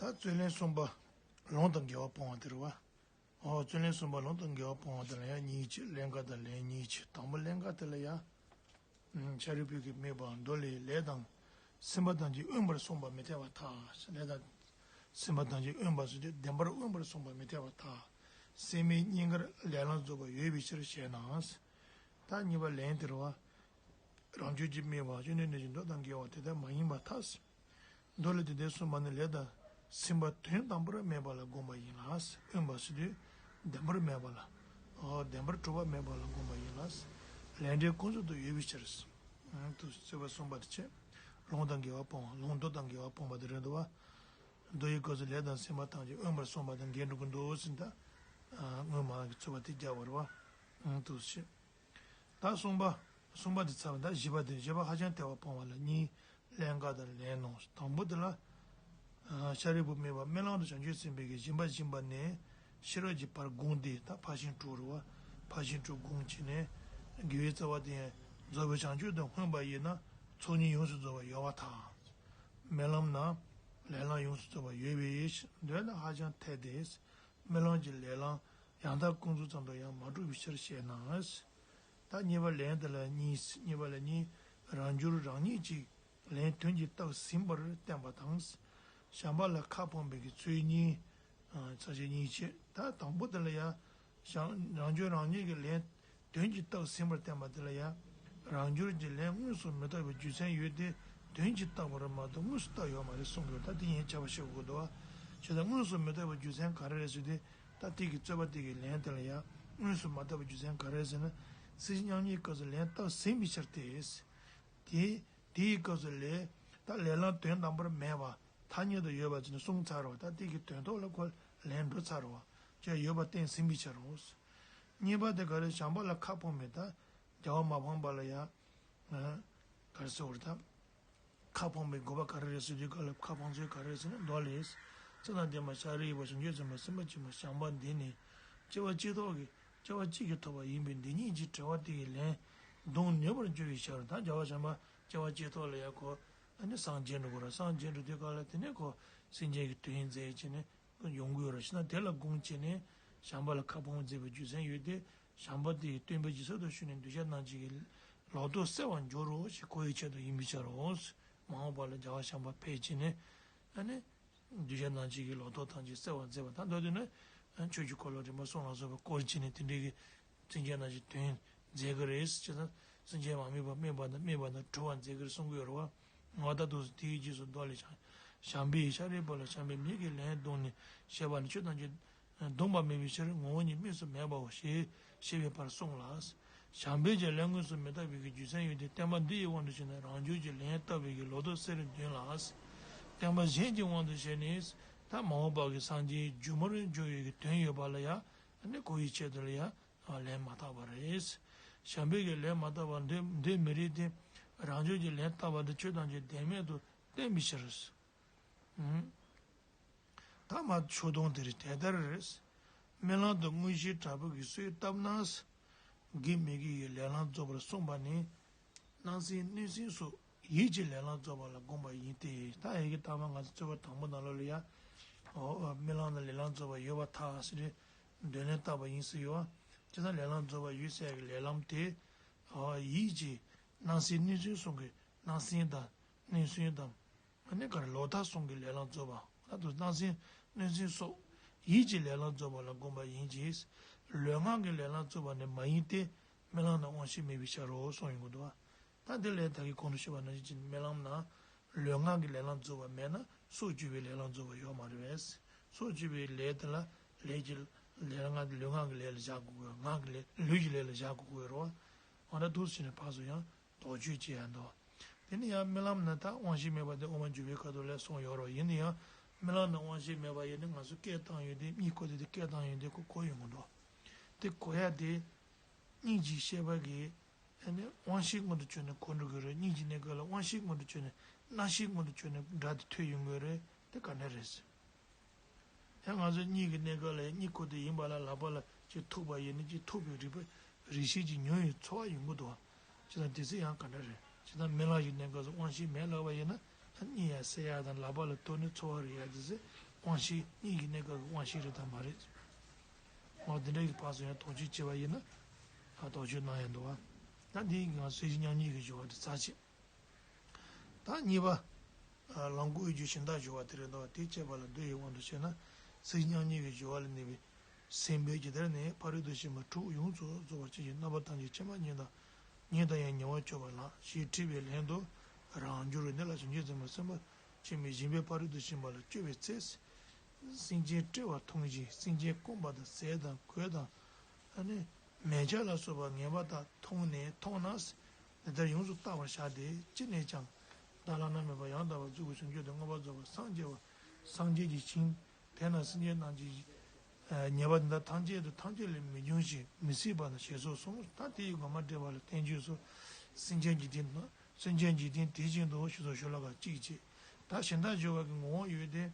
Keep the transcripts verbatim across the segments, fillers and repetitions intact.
ད་རྩོད་ལན་གསུམ་པ། ལུང་དང་འགལ་བ་སྤོང་བ་དེ་རེད་བ། ཨོ་རྩོད་ལན་གསུམ་པ་ལུང་དང་འགལ་བ་སྤོང་བ་དེ་ལ་ཡང་གཉིས་ཆེ། ཀླན་ཀ་དང་ལན་གཉིས་ཆེ། དང་པོ་ཀླན་ཀ་དེ་ལ་ཡང་། ཤཱ་རིའི་བུ་གིས་སྨྲས་པ། མདོ་ལས་ལས་དང་སེམས་པ་ཐམས་ཅད་དབེན་པར་གསུངས་པ་མི་འཐད་པར་ཐལ། ལས་དང་སེམས་པ་ཐམས་ཅད་དབེན་པ་ཟེར་དུས་བདེན་པར་དབེན་པར་གསུངས་པ་མི་འཐད་པར་ཐལ། སེམས་མེད་རྙེད་དཀར་ལས་ལམ་རྫོགས་པ་ཡོད་པའི་ཕྱིར་ཞེ་ན། ད་གཉིས་པ་ལན་དེ་རེད་བ། རང་རྒྱུད་ཀྱིས་སྨྲས་པ། སྤྱོད་ནས་ནི་ཅིག་མདོ་དང་འགལ་བ་དེ་ལྟར་མ་ཡིན་པར་ཐལ། མདོ་ལས་དེ་ལྟར་གསུངས་པ་ནི་ལས་དང་སེམས་པ་དོན་དམ་པར་མེད་པ་ལ་དགོངས་པ་ཡིན་ལ། དབེན་པ་ཟེར་དུས་བདེན་པར་མེད་པ་ལ། ཨོ་བདེན་པར་གྲུབ་པ་མེད་པ་ལ་དགོངས་པ་ཡིན་ལ། ལས་འབྲས་ཀུན་རྫོབ་ཏུ་ཡོད་པའི་ཕྱིར། ཨང་དུ་རྩོད་པ་གསུམ་པ་དེ་བྱས། ལུང་དང་འགལ་བ་སྤོང་བ། ལུང་མདོ་དང་འགལ་བ་སྤོང་བ་དེ་རེད་འདུག་བ། མདོ་ཡི་སྐབས་སུ་ལས་དང་སེམས་པ་ཐམས་ཅད་དབེན་པར་གསུངས་པ་དང་འགལ་འགྲོ་གི་འདུག་ཟེར་ད། སྔོན་མ་གི་རྩོད་པ་དེ་རྒྱག་པ་རེད་བ། ཨང་དུ་བྱས། ད་གསུམ་པ། གསུམ་པ་དེ་ཚར་བ། ད་བཞི་པ་དེ། བཞི་པ་ཧ་ཅང་ཐལ་བ་སྤོང་བ་ལ་གཉིས། ཀླན་ཀ་དང་ལན་ནོ། དང་པོ་དེ་ལ། ཨ་ཤཱ་རིའི་བུས་སྨྲས་པ། རྨི་ལམ་དུ་བྱང་ཆུབ་སེམས་དཔའི་གི་སྦྱིན་པ་བྱིན་པ་ནས་ཤེས་རབ་ཀྱི་བར་བསྒོམས་ཏེ། ད་ཕར་ཕྱིན་དྲུག་རེད་བ། ཕར་ཕྱིན་དྲུག་བསྒོམས་བྱས་ནས། དགེ་བའི་རྩ་བ་དེ་ཡང་རྫོགས་པའི་བྱང་ཆུབ་ཏུ་མངོན་པ་ཡིན་ན་ཚོགས་གཉིས་ཡོངས་སུ་རྫོགས་པ་ཡོད་པར་ཐལ། རྨི་ལམ་ན་ལས་ལམ་ཡོངས་སུ་རྫོགས་པ་ཡོད་པའི་ཕྱིར། འདོད་ན་ཧ་ཅང་ཐལ་ཏེ། རྨི་ལམ་གྱི་ལས་ལམ་ཡང་དག་ཀུན་རྫོབ་ཙམ་དུ་ཡང་མ་གྲུབ་པའི་ཕྱིར་ཞེ་ན། ད་གཉིས་པ་ལན་དེ་ལ་གཉིས། གཉིས་པ་ལ་གཉིས། རང་རྒྱུད་རང་ཉིད་ཀྱིས་ལན་དོན་གྱིས་བཏབ་ཟིན་པར་བསྟན་པ་དང་། བྱམས་པ་ལ་ཁ་ཕམ་པའི་གི་ཚུལ་གཉིས། ཚར་གཅོད་གཉིས་བྱས། ད་དང་པོ་དེ་ལ་ཡང་། བྱམས། རང་རྒྱུད་རང་ཉིད་ཀྱིས་ལན་དོན་གྱིས་བཏབ་ཟིན་པར་བསྟན་པ་དེ་ལ་ཡང་། རང་རྒྱུད་ཀྱི་ལན་དངོས་སུ་མི་བཏབ་པའི་རྒྱུ་མཚན་ཡོད་དེ། དོན་གྱིས་བཏབ་པ་རེད་མ་གཏོགས་དངོས་སུ་བཏབ་ཡོད་མ་རེད་གསུང་གི་ཡོད། ད་དེ་ཡང་དཔྱད་པ་བྱེད་དགོས་འདུག་བ། བྱས་ཙང་དངོས་སུ་མི་བཏབ་པའི་རྒྱུ་མཚན་ག་རེ་རེད་ཟེར་དུས། ད་དེ་གི་རྩོད་པ་དེ་གི་ལན་དེ་ལ་ཡང་དངོས་སུ་མ་བཏབ་པའི་རྒྱུ་མཚན་ག་རེ་རེད་ཟེར་ན། སྲིད་ཞི་མཉམ་ཉིད་སྐབས་སུ་ལན་བཏབ་ཟིན་པའི་ཕྱིར་ཏེ། དེ། དེའི་སྐབས་སུ་ལས། ད་ལས་ལམ་དོན་དམ་པར་མེད་པ། ཐ་སྙད་དུ་ཡོད་པ་ཅིག་ནི་གསུངས་ཚར་བ། ད་དེ་གི་དོན་ཐོག་ལ་ཁོ་ལན་འགྲོ་ཚར་བ། ཅིག་ཡོད་པ་བསྟན་ཟིན་པའི་ཕྱིར་རོ། གཉིས་པ་དེ་ག་རེ། བྱམས་པ་ལ་ཁ་ཕོངས་མེད། ད་རྒྱལ་བ་མ་ཕམ་པ་ལ་ཡང་། ག་རེ་ཟེར་བར་ད། ཁ་ཕོངས་པའི་དགོས་པ་ག་རེ་རེད་ཟེར་དུས་སྐབས་ལ། ཁ་ཕོངས་ཚུལ་ག་རེ་རེད་ཟེར་ན། མདོ་ལས། ཚེ་དང་ལྡན་པ་ཤཱ་རིའི་བུ། བྱང་ཆུབ་སེམས་དཔའ་སེམས་དཔའ་ཆེན་པོ་བྱམས་པ་འདི་ནི། སྐྱེ་བ་གཅིག་ཐོག་གི་སྐྱེ་བ་གཅིག་གིས་ཐོབ་པ་ཡིན་པས། འདི་ཉིད་ཀྱི་དྲི་བ་དེ་ཡི་ལན་འདོན་ནུས་པར་འགྱུར་བའི་ཕྱིར། ད་རྒྱལ་བ་བྱམས་པ་སྐྱེ་བ་གཅིག་ཐོག་ལ་ཡང་ཁོ་ཨ་ནི་སངས་རྒྱས་འགྲོ་དགོས་ར། སངས་རྒྱས་འགྲོ་དུས་སྐབས་ལ་དེ་ནས་ཁོ་སེམས་ཅན་གྱི་དོན་མཛད་བྱས་ནས་ཡོང་དགོས་ར། ཞེ་ན་དེ་ལ་དགོངས་བྱས་ནས་བྱམས་པ་ལ་ཁ་ཕོངས་མཛད་པའི་རྒྱུ་མཚན་ཡོད་དེ། བྱམས་པ་དེ་ཡི་སྟོན་པའི་ཇི་སྲིད་དུ་བཞུགས་ནས་གདུལ་བྱ་རྣམས་ཀྱི་ལོག་རྟོག་སེལ་བར་འགྱུར་རོ་ཞེས་གོ་བའི་ཆེད་དུ་ཡིན་པའི་ཕྱིར་རོ། མ་འོངས་པ་ལ་རྒྱལ་བ་བྱམས་པ་ཕེབས་བྱས་ནས་ཨ་ནི། གདུལ་བྱ་རྣམས་ཀྱི་ལོག་རྟོག་ཐམས་ཅད་སེལ་བར་མཛད་པ་དང་། མདོར་བསྡུས་ན་ཆོས་ཀྱི་འཁོར་ལོ་རིམ་པ་གསུམ་ལ་སོགས་པ་བསྐོར་བྱས་ནས་དེ་འདྲའི་གི་སེམས་ཅན་རྣམས་ཀྱི་དོན་མཛད་ཀྱི་རེད། ཅེས་དང་། སེམས་ཅན་མ་སྨད་པ་སྨད་པ་དང་སྨད་པ་དང་གྲོལ་བར་མཛད་ཀྱི་རེད་གསུང་གི་ཡོད་རེད་བ། འོ་ད་དུ་དེའི་རྗེས་སུ་མདོ་ལས་བྱམས། བྱམས་པས་ཤཱ་རིའི་བུ་ལ་བྱམས་པས་མིག་གི་ལན་བརྡུངས་ནས་བཤད་པ་ནི། ཆོས་ཐམས་ཅད་བརྡུངས་པ་མེད་པའི་ཕྱིར་ངོ་བོ་ཉིད་དམིགས་སུ་མེད་པའོ་ཞེས་བཤད་པའི་བར་གསུངས་ལ། བྱམས་པས་ཀྱང་ལན་དངོས་སུ་མི་བཏབ་པའི་རྒྱུ་མཚན་ཡོད་དེ། བསྟན་པ་འདི་ཡི་དབང་དུ་བྱས་ནས་རང་རྒྱུད་ཀྱི་ལན་བཏབ་པའི་གི་ལོག་རྟོག་སེལ་རིམ་བདུན་ལ། བསྟན་པ་གཞན་གྱི་དབང་དུ་བྱས་ནས་ད་མ་འོངས་པ་གི་སངས་རྒྱས་སྒྱུ་མར་འགྱུར་བའི་གི་དོན་ཡོད་པ་ལ་ཡང་ནི་གོ་བའི་ཆེད་དུ་ལ་ཡང་ལན་མ་བཏབ་པ་རེད། བྱམས་པས་ཀྱང་ལན་མ་བཏབ་པར་འདོད་འདོད་མི་རིགས་ཏེ། རང་རྒྱུད་ཀྱི་ལན་བཏབ་པ་དེ་ཆོས་ཐམས་ཅད་བདེན་མེད་དུ་བསྟན་པའི་ཕྱིར། ཐ་མ་ཕྱོགས་སྡོམ་དེར་དེ་ལྟར། རྨི་ལམ་དུ་མངོན་ཤེས་དྲག་པོས་ཀྱིས་གསོས་བཏབ་ན། དགེ་མི་དགེ་ཡི་ལས་ལམ་རྫོགས་པར་གསུངས་པ་ནི། སྣང་སེམས་གནོད་སེམས་སོགས་ཡིད་ཀྱི་ལས་ལམ་རྫོགས་པ་ལ་དགོངས་པ་ཡིན་ཏེ། ད་ཡི་གེ་ལྟར་མ་ང་ཚོ་རྩོད་པ་དང་པོ་ནང་ལོགས་ལ་ཡ། འོ་རྨི་ལམ་ལ་ལས་ལམ་རྫོགས་པ་ཡོད་པར་ཐལ་ཟེར་ཏེ་འདོད་ལན་བཏབ་པ་ཡིན་ཟེར་ཡོད། བྱས་ཙང་ལས་ལམ་རྫོགས་པ་ཡོད་ཟེར་ཡག་གི་ལས་ལམ་དེ། ཡིད་ཀྱི་སྣང་སེམས་གནོད་སེམས་སོགས་ཀྱི་སྣང་སེམས་དང་གནོད་སེམས་དང་། ཨ་ནི་ག་རེ་ལོག་ལྟ་གསུམ་གྱི་ལས་ལམ་རྫོགས་པ། ད་དུ་སྣང་སེམས་གནོད་སེམས་སོགས་ཡིད་ཀྱི་ལས་ལམ་རྫོགས་པ་ལ་དགོངས་པ་ཡིན་གྱི། ལུས་ངག་གི་ལས་ལམ་རྫོགས་པ་ནི་མ་ཡིན་ཏེ། རྨི་ལམ་ན་དབང་ཤེས་མེད་པའི་ཕྱིར་རོ་གསུངས་ཡོང་གི་འདུག་བ། ད་འདི་ལས་ད་གིན་གོང་དུ་ཞུས་པ་ནང་བཞིན་གྱི་རྨི་ལམ་ན་ལུས་ངག་གི་ལས་ལམ་རྫོགས་པ་མེད་ན་སྲོག་གཅོད་པའི་ལས་ལམ་རྫོགས་པ་ཡོད་མ་རེད་པས། སྲོག་གཅོད་པའི་ལས་དེ་ལ་ལས་ཀྱི་ལས་ངག་ལུས་ངག་གི་ལས་ལ་བཞག་དགོས་ཀྱི་ཡོད། ངག་གི་ལས་ལུས་ཀྱི་ལས་ལ་བཞག་དགོས་ཀྱི་ཡོད་རེད་བ། འོ་ན་འདུག་སེ་བྱས་ནས་ཕར་ཚུར་ཡང་དོགས་གཅོད་བྱེད་ཡ་འདུག་དེ་ནི་ཡང་རྨི་ལམ་ན་ད་དབང་ཤེས་མེད་པ་དེ་དབུ་མ་འཇུག་པའི་ཁ་ཐུག་ལ་གསུངས་ཡོད་རེད། ཡིན་ན་ཡང་རྨི་ལམ་ན་དབང་ཤེས་མེད་པ་ཡིན་ན་ང་ཚོ་སྐད་བཏང་ཡོད་དེ། གཉིད་ཁུག་དེ་དེ་སྐད་བཏང་ཡོད་དེ་ཁོ་གོ་ཡོང་གི་འདུག་དེ་གོ་ཡ་དེ་གཉིད་ཀྱི་ཤེས་པ་གི་ཨ་ནི་དབང་ཤེས་མངོན་དུ་གྱུར་ནས་གོ་འགྲོ་གི་རེད། གཉིད་ཀྱི་གནས་སྐབས་ལ་དབང་ཤེས་མངོན་དུ་གྱུར་ནས་རྣམ་ཤེས་མངོན་དུ་གྱུར་ནས་སྒྲ་དེ་ཐོས་ཡོང་གི་རེད། དེ་ག་འདྲ་རེད་ཟེར། ཡང་ང་ཚོ་གཉིད་ཀྱི་གནས་སྐབས་ལ་ཡང་གཉིད་ཁུག་དེ་ཡིན་པ་ལ་ལག་པ་ལ་ཅིག་ཐུག་པ་ཡིན་ན་ཅིག་ཐུག་པའི་རིག་པ་རིག་ཤེས་ཀྱིས་མྱོང་བའི་ཚོར་བ་ཡོང་གི་འདུག་བ། ཅི་ལྟར་དེ་ཚེ་ཡང་ག་འདྲ་རེད། ཅི་ལྟར་རྨི་ལམ་ཞིག་གནས་སྐབས་སུ་དབང་ཤེས་མེད་ལབ་པ་ཡིན་ན་ཨ་གཉིད་ཡར་སད་ཡ་དང་ལག་པ་ལ་ཐུག་ནས་ཚོར་བ་རེག་ཡ་དེ་ཚེ་ དབང་ཤེས་གཉིས་ཀྱི་གནས་སྐབས་ཀྱི་དབང་ཤེས་རེད་དམ་མ་རེད། འོ་དེ་འདྲ་གི་བར་སུ་ཡང་དོགས་གཅོད་བྱས་པ་ཡིན་ན། ཨ་དོགས་གཅོད་གནང་ཡ་འདུག་བ། ད་འདི་ཡིན་གྱི་ང་སྲིད་ཞི་མཉམ་ཉིད་ཀྱི་སྦྱོར་བ་དེ་ཚར་བྱས། ད་གཉིས་པ། ལོངས་སྐུའི་རྒྱུ་གཞན་དག་སྦྱོར་བ་དེ་རེད་འདུག་བ། དེ་བྱས་པ་ལ་བསྡུ་ཡི་དབང་དུ་བྱས་ན། སྲིད་ཞི་མཉམ་ཉིད་ཀྱི་སྦྱོར་བ་ལ་གནས་པའི་སེམས་དཔའི་ཇི་ལྟར་ནི་ཕ་རོལ་ཏུ་ཕྱིན་པ་དྲུག་ཡོངས་སུ་རྫོགས་པར་བྱེད་ཅིང་རྣམ་པར་ཐམས་ཅད་མཁྱེན་པ་ཉིད་དང་། ཉིད་དང་ཡང་ཉེ་བར་སྤྱོད་པ་ལགས་ཞེས་དྲིས་པའི་ལན་དུ། རང་རྒྱུད་རིག་གནས་ལ་བྱང་ཆུབ་སེམས་དཔའ་སེམས་དཔའ་ཆེན་པོས་སྦྱིན་པའི་ཕ་རོལ་ཏུ་ཕྱིན་པ་ལ་སྤྱོད་པའི་ཚེ། སེམས་ཅན་བཀྲེས་པ་མཐོང་ཞིང་སེམས་ཅན་སྐོམ་པ་དང་ཟས་དང་གོས་དང་། ཨ་ནི། མལ་ཆ་ལ་སོགས་པ་ངན་པ་དག་མཐོང་ནས་མཐོང་ན། འདི་ལྟར་ཡོངས་སུ་བརྟག་པར་བྱ་སྟེ་ཅི་ནས་ཀྱང་། བདག་བླ་ན་མེད་པ་ཡང་དག་པར་རྫོགས་པའི་བྱང་ཆུབ་ཏུ་མངོན་པར་རྫོགས་པར་སངས་རྒྱས་པ། སངས་རྒྱས་ཀྱི་ཞིང་། དེ་ན་སེམས་ཅན་རྣམས་ཀྱི་ཉེས་པ་འདི་དག་ཐམས་ཅད་དུ་ཐམས་ཅད་ལས་མི་འབྱུང་ཞིང་མི་སྲིད་པ་ན་ཞེས་སོགས་གསུངས། ད་དེ་ཡི་དགོངས་པ་འགྲེལ་པ་ལ་བསྟན་བཅོས་སུ། སེམས་ཅན་འཇིག་རྟེན་ན། སེམས་ཅན་འཇིག་རྟེན་དེ་བཞིན་དུ་ཞེས་སོགས་ཤོ་ལོ་ཀ་གཅིག་བྱས། ད་གཞན་དག་སྦྱོར་བ་གི་ངོ་བོ་ཡོད་དེ།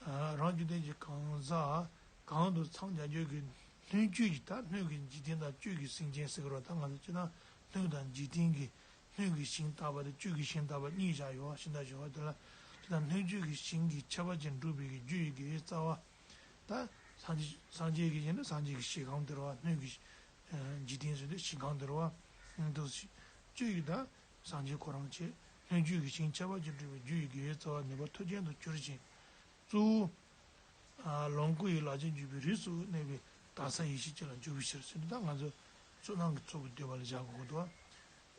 རང་རྒྱུད་ལྡན་གྱི་གང་ཟག་གང་དུ་འཚང་རྒྱ་འགྱུར་གྱི་སྣོད་བཅུད་ཀྱི་ད་སྣོད་ཀྱི་འཇིག་རྟེན་དང་བཅུད་ཀྱི་སེམས་ཅན་ཟེར་གི་རེད། ད་ང་ཚོ་སྤྱིར་བཏང་སྣོད་དང་འཇིག་རྟེན་གྱི་སྣོད་ཀྱི་ཞིང་དག་པ་དང་བཅུད་ཀྱི་ཞིང་དག་པ་གཉིས་བཞག་ཡོད་པ་གཞན་དག་སྦྱོར་བ་དེ་ལ། སྤྱིར་བཏང་སྣོད་བཅུད་ཀྱི་ཞིང་གི་ཁྱད་པར་ཅན་སྒྲུབ་པའི་གི་རྒྱུ་ཡི་དགེ་བའི་རྩ་བ། ད་སངས་རྒྱས་སངས་རྒྱས་ཀྱི་ཡིན་ན་སངས་རྒྱས་ཀྱི་གཞི་གང་དེ་རེད་བ། སྣོད་ཀྱི་འཇིག་རྟེན་ཟེར་དུས་གཞི་གང་དེ་རེད་བ། འདུ་བཅུད་ཀྱི་ད། སངས་རྒྱས་ཁོ་རང་བྱས། སྣོད་བཅུད་ཀྱི་ཞིང་ཁྱད་པར་ཅན་སྒྲུབ་པའི་རྒྱུ་ཡི་དགེ་བའི་རྩ་བ་ནུས་པ་མཐུ་ཅན་དུ་གྱུར་ཅིང་། གཙོ་བོ། ལོངས་སྐུ་ཡི་ལག་རྗེས་འཇུག་པའི་རིགས་སུ་གནས་པའི་དག་ས་ཡེ་ཤེས་ཅན་ལ་འཇུག་པའི་ཕྱིར་ཟེར་ནས་ད་ང་ཚོ་བསོད་ནམས་ཀྱི་ཚོགས་ཀྱིས་བསྡུས་པ་ལ་བཞག་དགོས་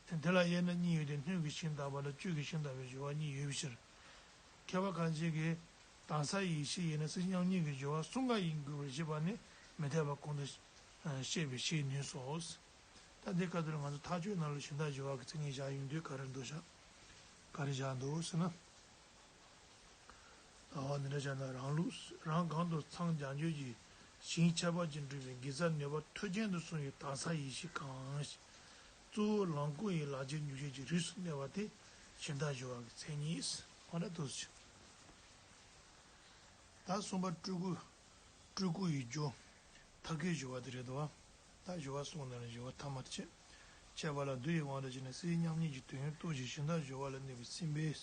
འདུག་དེ་ལ་དབྱེ་ན་གཉིས་ཡོད་དེ། སྣོད་ཀྱི་ཞིང་དག་པ་དང་བཅུད་ཀྱི་ཞིང་དག་པའི་སྦྱོར་བ་གཉིས་ཡོད་པའི་ཕྱིར། མཁས་པ་ཁ་ཤས་ཀྱིས་དག་ས་ཡེ་ཤེས་ཡིན་ན་སྲིད་ཞི་མཉམ་ཉིད་ཀྱི་སྦྱོར་བ་གསུམ་ཀ་ཡིན་དགོས་པར་བཞེད་པ་ནི་མི་འཐད་པ་གོང་དུ་བཤད་པས་ཤེས་ནུས་སོ། ད་འདི་སྐབས་དེར་ང་ཚོ་ཐག་གཅོད་ནང་ལ་གཞན་དག་སྦྱོར་བ་གི་མཚན་ཉིད་བཞག་ཡོང་དུས་ག་རེ་འདུག་བཞག་ག་རེ་བཞག་འདུག་ཟེར་ན། འོ་འདི་འདྲ་བྱས་ན་རང་ལུགས་རང་གང་དུ་འཚང་རྒྱ་འགྱུར་གྱི་ཞིང་ཁྱད་པར་ཅན་སྒྲུབ་པའི་དགེ་རྩ་ནུས་པ་མཐུ་ཅན་དུ་གསུངས་པའི་དག་ས་ཡེ་ཤེས་གང་། གཙོ་བོ་ལོངས་སྐུ་ཡི་ལག་རྗེས་འཇུག་བྱེད་ཀྱི་རིགས་སུ་གནས་པ་དེ་གཞན་དག་སྦྱོར་བ་གི་མཚན་ཉིད། འོ་ན་འདུག་ཟེར། ད་གསུམ་པ་སྤྲུལ་སྐུ། སྤྲུལ་སྐུ་ཡི་རྒྱུ། ཐབས་མཁས་སྦྱོར་བ་དེ་རེད་དོ། ད་སྦྱོར་བ་གསུམ་ནང་ནས་སྦྱོར་བ་ཐ་མར་བྱེད། བྱས་པ་ལ་བསྡུ་ཡི་དབང་དུ་བྱས་ནས་སྲིད་མཉམ་ཉིད་ཀྱི་དོན་རྟོགས་ཤིང་གཞན་དག་སྦྱོར་བ་ལ་གནས་པའི་སེམས་དཔའི།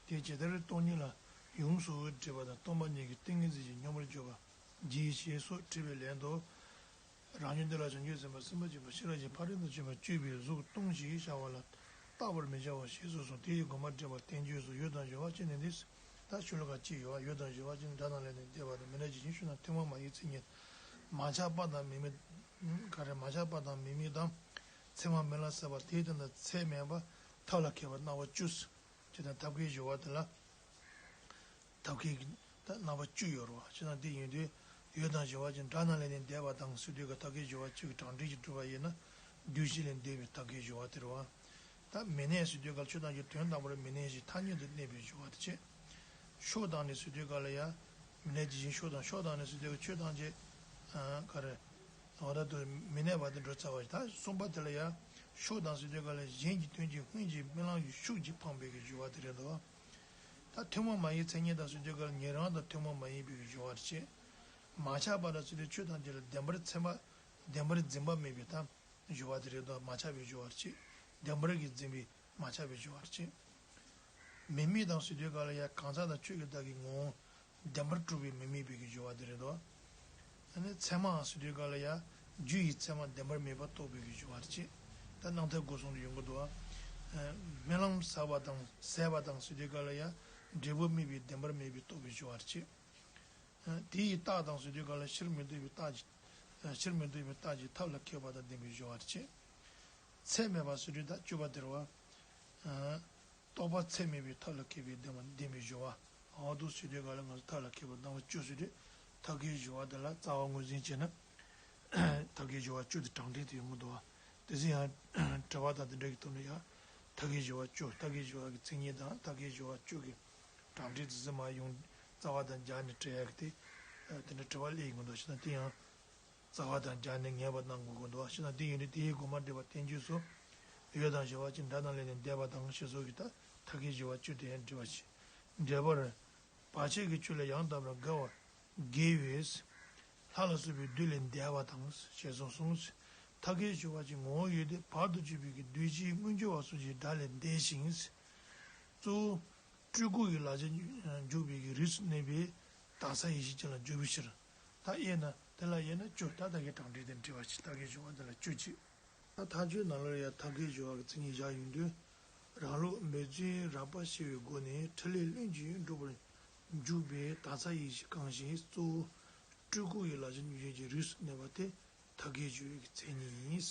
དེ་ཇི་ལྟར་སྟོང་ཉིད་ལ་ཡོངས་སུ་འདྲེས་པ་དང་སྟོང་པ་ཉིད་ཀྱི་ཏིང་ངེ་འཛིན་གྱིས་སྙོམས་པར་འཇུག་པ་གྱིས་ཞེས་སོགས་དྲིས་པའི་ལན་དུ། རང་རྒྱུད་འདི་ལ་བྱང་ཆུབ་སེམས་དཔའ་སེམས་དཔའ་ཆེན་པོ་ཤེས་རབ་ཀྱི་ཕ་རོལ་ཏུ་ཕྱིན་པ་སྤྱོད་པའི་གཟུགས་སྟོང་ཞེས་བྱ་བ་ལ་བརྟག་པར་མི་བྱའོ་ཞེས་སོགས་གསུངས། དེ་ཡི་དགོངས་པ་འགྲེལ་པར་བསྟན་བཅོས་སུ་ཡུལ་དང་སྦྱོར་བ་ཅི་ནས་འདི། ད་ཤོ་ལོ་ཀ་གཅིག་ཡོད་པ། ཡུལ་དང་སྦྱོར་བ་ཅི་ནས་སྒྲ་དང་ལས་ནི་འདས་པ་དང་། མི་འདྲ་ཇི་བཞིན་ཆོས་དང་ཐུན་མོང་མ་ཡིན་མཚན་ཉིད། མ་ཆགས་པ་དང་མི་དམིགས། ག་རེ། མ་ཆགས་པ་དང་མི་དམིགས་དང་། མཚན་མ་རྨི་ལམ་ཟད་པ་དེའི་དོན་དང་ཚད་མེད་པ་ཐབས་ལ་མཁས་པ་རྣམ་པ་བཅུ། ཅེས་དང་ཐབས་མཁས་སྦྱོར་བ་དེ་ལ། ཐབས་མཁས་ཀྱི་ད་རྣམ་པ་བཅུ་ཡོད་རེད་བ། བྱས་ཙང་དེ་ཡིན་དུས་ཡུལ་དང་སྦྱོར་བ་ཅན་སྒྲ་དང་ལས་ནི་འདས་པ་དང་ཟེར་དུས་ཀ་ཐབས་མཁས་སྦྱོར་བ་གཅིག་གི་གྲངས་འདྲེན་གྱིས་སྒྲུབ་པ་ཡིན་ན་རྒྱུད་བཞི་ལས་འདས་པའི་ཐབས་མཁས་སྦྱོར་བ་དེ་རེད་བ། ད་མི་གནས་ཟེར་དུས་ཀ་ཆོས་ཐམས་ཅད་དོན་དམ་པར་མི་གནས་ཤིང་ཐ་སྙད་དུ་གནས་པའི་སྦྱོར་བ་དེ་བྱས། ཕྱོགས་དང་ནི་ཟེར་དུས་ཀ་ལ་ཡང་མི་གནས་ཇི་བཞིན་ཕྱོགས་དང་། ཕྱོགས་དང་ནི་ཟེར་དུས་ཀ་ཆོས་ཐམས་ཅད་ག་རེ། འོ་ད་དུ་མི་གནས་པ་དེ་འགྲོ་ཚར་བ་ཞིག་ད་གསུམ་པ་དེ་ལ་ཡང་ཕྱོགས་དང་ཟེར་དུས་ཀ་ལ་གཞན་གྱི་དོན་གྱི་སྔོན་གྱི་རྨི་ལམ་གྱི་ཤུགས་ཀྱིས་འཕངས་པའི་གི་སྦྱོར་བ་དེ་རེད་དོ། ད་ཐུན་མོང་མ་ཡིན་མཚན་ཉིད་དང་ཟེར་དུས་ཀ་ལ་ཉན་རང་དང་ཐུན་མོང་མ་ཡིན་པའི་སྦྱོར་བ་རེད་བྱས། མ་ཆགས་པ་དང་ཟེར་དུས་ཆོས་ཐམས་ཅད་ལ་བདེན་པར་འཛིན་པ། བདེན་པར་འཛིན་པ་མེད་པའི་ད་སྦྱོར་བ་དེ་རེད་དོ། མ་ཆགས་པའི་སྦྱོར་བ་རེད་བྱས། བདེན་པར་གྱི་འཛིན་པའི་མ་ཆགས་པའི་སྦྱོར་བ་རེད་བྱས། མི་དམིགས་དང་ཟེར་དུས་ཀ་ལ་ཡང་གང་ཟག་དང་ཆོས་ཀྱི་བདག་གི་ངོ་བོ་བདེན་པར་གྲུབ་པའི་མི་དམིགས་པའི་གི་སྦྱོར་བ་དེ་རེད་དོ། ཨ་ནི་ཚད་མའང་ཟེར་དུས་ཀ་ལ་ཡང་རྒྱུ་ཡི་ཚད་མ་བདེན་པར་མེད་པར་རྟོགས་པའི་གི་སྦྱོར་བ་རེད་བྱས། ད་རྣམ་ཐར་སྒོ་གསུམ་དུ་ཡོང་གི་འདུག་ཨ། རྨི་ལམ་ཟད་པ་དང་ཟད་པ་དང་ཟེར་དུས་ཀ་ལ་ཡང་འབྲས་བུ་དམིགས་པའི་བདེན་པར་མེད་པའི་རྟོགས་པའི་སྦྱོར་བ་རེད་བྱས། དེ་ཡི་རྟགས་དང་ཟེར་དུས་ཀ་ལ་ཕྱིར་མི་ལྡོག་པའི་རྟགས་ཀྱི། ཕྱིར་མི་ལྡོག་པའི་རྟགས་ཀྱི་ཐབས་ལ་མཁས་པ་དང་ལྡན་པའི་སྦྱོར་བ་རེད་བྱས། ཚད་མེད་པ་ཟེར་དུས་ད་བཅུ་པ་དེ་རེད་བ། རྟོགས་པ་ཚད་མེད་པའི་ཐབས་ལ་མཁས་པའི་ལྡན་པ་ལྡན་པའི་སྦྱོར་བ། འོ་འདུག་ཟེར་དུས་ག་ལ་ང་ཚོ་ཐབས་ལ་མཁས་པ་རྣམ་པ་བཅུ་ཟེར་དུས་ཐབས་མཁས་སྦྱོར་བ་དེ་ལ་རྩ་བ་ངོས་འཛིན་བྱས་ན། ཐབས་མཁས་སྦྱོར་བ་བཅུ་དེ་གྲངས་འདྲེན་དུ་ཡོང་གི་འདུག་བ། དེ་ཚོ་ཡང་དྲི་བ་དང་དེ་འདྲ་གི་ཐོག་ནས་ཡང་ཐབས་མཁས་སྦྱོར་བ་བཅུ། ཐབས་མཁས་སྦྱོར་བ་གི་མཚན་ཉིད་དང་ཐབས་མཁས་སྦྱོར་བ་བཅུ་གི་གྲངས་འདྲེན་དེ་ཚོ་མར་ཡོང་། རྩ་བ་དང་སྦྱར་ནས་དྲི་ཡག་གི་དེ། དེ་འདྲ་དྲི་བ་སླེབས་ཡོང་གི་འདུག་བྱས་ཙང་དེ་ཡང་། རྩ་བ་དང་སྦྱར་ནས་ངེས་པར་གནང་དགོས་ཀྱི་འདུག་བ། བྱས་ཙང་དེ་ཡིན་དུས་དེའི་དགོངས་པ་འགྲེལ་པ་བསྟན་བཅོས་སུ། ཡུལ་དང་སྦྱོར་བ་ཅན་སྒྲ་དང་ལས་ནི་འདས་པ་དང་ཞེས་སོགས་ཀྱི་ད་ཐབས་མཁས་སྦྱོར་བ་བཅུ་དེ་ཡང་འགྲེལ་པ་བྱས། འགྲེལ་པར། བར་ཆད་ཀྱི་ཆོས་ལས་ཡང་དག་པར་དགེ་བ། དགེ་བས། ལྷ་ལ་སོགས་པའི་བདུད་ལས་འདས་པ་དང་ཞེས་སོགས་གསུངས། ཐབས་མཁས་སྦྱོར་བ་ཅན་ངོ་བོ་ཡོད་དེ་བར་དུ་གཅོད་པའི་གི་བདུད་བཞིའི་མངོན་གྱུར་བ་སོགས་ཀྱི་སྒྲ་ལས་འདས་ཤིང་། གཙོ་བོ། སྤྲུལ་སྐུ་ཡི་ལག་རྗེས་འཇུག་པའི་གི་རིགས་སུ་གནས་པའི་ དག་ས་ཡེ་ཤེས་ཅན་ལ་བརྗོད་པའི་ཕྱིར། ད་དབྱེ་ན་དེ་ལ་དབྱེ་ན་བཅུ། ད་ད་གའི་གྲངས་འདྲེན་དེ་འབྲི་བ་ཞིག་ད་གའི་སྦྱོར་བ་དེ་ལ་བཅུ་གཅིག་ད་མཐའ་དཔྱོད་ནང་ལོགས་ཡང་ད་གའི་སྦྱོར་བ་གི་མཚན་ཉིད་བཞག་ཡོང་དུས། རང་ལུགས་མེ་བཙུན་རགས་པ་ཕྱེ་བའི་སྒོ་ནས་ཕྲིན་ལས་ལྷུན་གྱིས་འགྲུབ་པར་འཇུག་པའི་དག་ས་ཡེ་ཤེས་གང་ཞིག་གཙོ་བོ་སྤྲུལ་སྐུ་ཡི་ལག་ལེན་ཡོད་ཀྱི་རིགས་སུ་གནས་པ་དེ་ད་གའི་སྦྱོར་བའི་གི་མཚན་ཉིད་ཡིན།